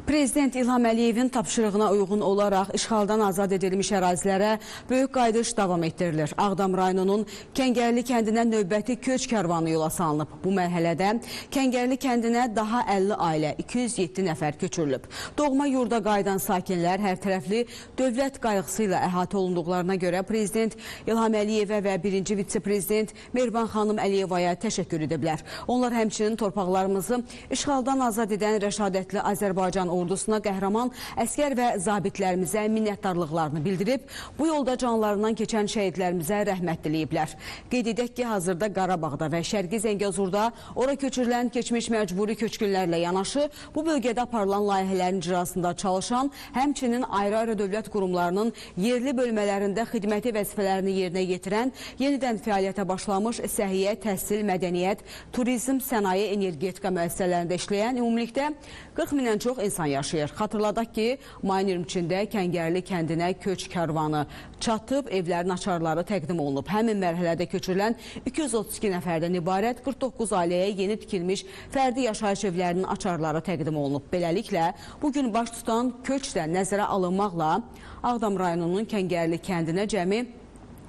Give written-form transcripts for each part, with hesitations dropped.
Prezident İlham Əliyevin tapşırığına uyğun olaraq işğaldan azad edilmiş ərazilərə böyük qayıdış davam etdirilir. Ağdam rayonunun Kəngərli kəndinə növbəti köç karvanı yola salınıb. Bu mərhələdə Kəngərli kəndinə daha 50 ailə, 207 nəfər köçürülüb. Doğma yurda qayıdan sakinlər hər tərəfli dövlət qayğısı ilə əhatə olunduqlarına görə Prezident İlham Əliyevə və birinci vitse-prezident Mehriban xanım Əliyevaya təşəkkür ediblər. Onlar həmçinin torpaqlarımızı işğaldan azad edən rəşadətli Azərbaycan ordusuna, qəhrəman əskər və zabitlərimizə minnətdarlıqlarını bildirib, bu yolda canlarından keçən şəhidlərimizə rəhmət diləyiblər. Qeyd edək ki, hazırda Qarabağda və Şərqi Zəngəzurda ora köçürülən keçmiş məcburi köçkünlərlə yanaşı, bu bölgədə aparılan layihələrin icrasında çalışan, həmçinin ayrı-ayrı dövlət qurumlarının yerli bölmələrində xidməti vəzifələrini yerinə yetirən, yenidən fəaliyyətə başlamış səhiyyə, təhsil, mədəniyyət, turizm, sənaye, energetika müəssisələrində işləyən ümumilikdə 40 mindən çox insan yaşayır. Xatırladaq ki, mayın 23-də Kəngərli kəndinə köç karvanı çatıb, evlərin açarları təqdim olunub. Həmin mərhələdə köçürülən 232 nəfərdən ibarət 49 ailəyə yeni tikilmiş fərdi yaşayış evlərinin açarları təqdim olunub. Beləliklə, bugün baş tutan köç də nəzərə alınmaqla Ağdam rayonunun Kəngərli kəndinə cəmi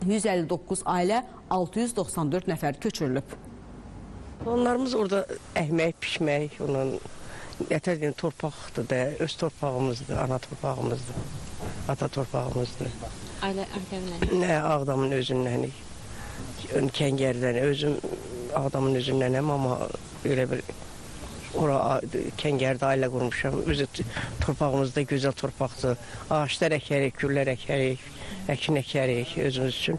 159 ailə 694 nəfər köçürülüb. Onlarımız orada əkmək, pişmək, ondan nətər deyim, torpaqdır da, öz torpağımızdır, ana torpağımızdır, ata torpağımızdır. Ailə Ağdamdan? Nə, Ağdamın özündənik, Kəngərdən, özüm Ağdamın özündənəm, amma belə bir ora Kəngərdə ailə qurmuşam. Özü torpağımızda gözəl torpaqdır. Ağaclar əkərik, güllər əkərik, əkin əkərik özümüz üçün.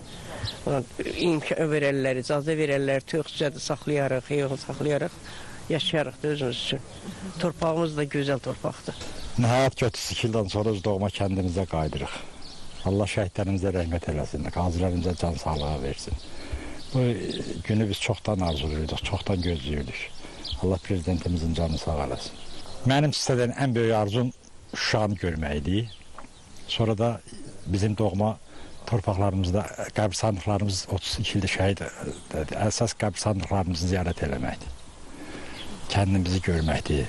İmkan verərlər, icazə verərlər, toyuq cücədə saxlayarıq, heyvan saxlayarıq. Yaşayarıq da özümüz üçün. Torpağımız da gözəl torpaqdır. Nəhayət ki, 32 ildən sonra öz doğma kəndimizə qayıdırıq. Allah şəhidlərimizə rəhmət eləsin, qazilərimizə can sağlığı versin. Bu günü biz çoxdan arzulayırdıq, çoxdan gözləyirdik. Allah prezidentimizin canını sağ eləsin. Mənim sizdən ən böyük arzum Şuşanı görmək idi. Sonra da bizim doğma torpaqlarımızda qəbirstanlıqlarımız 32 ildə şəhid, əsas qəbirstanlıqlarımızı ziyarət eləməkdir. Kəndimizi görməkdir,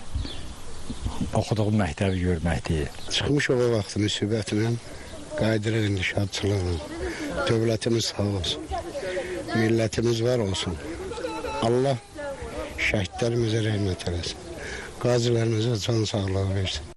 oxuduğum məktəbi görməkdir. Çıxmış o vaxtı müsibətlə, qayıdırıq indi şadçılıqla. Dövlətimiz sağ olsun, millətimiz var olsun. Allah şəhidlərimizə rəhmət eləsin, qazilərimizə can sağlığı versin.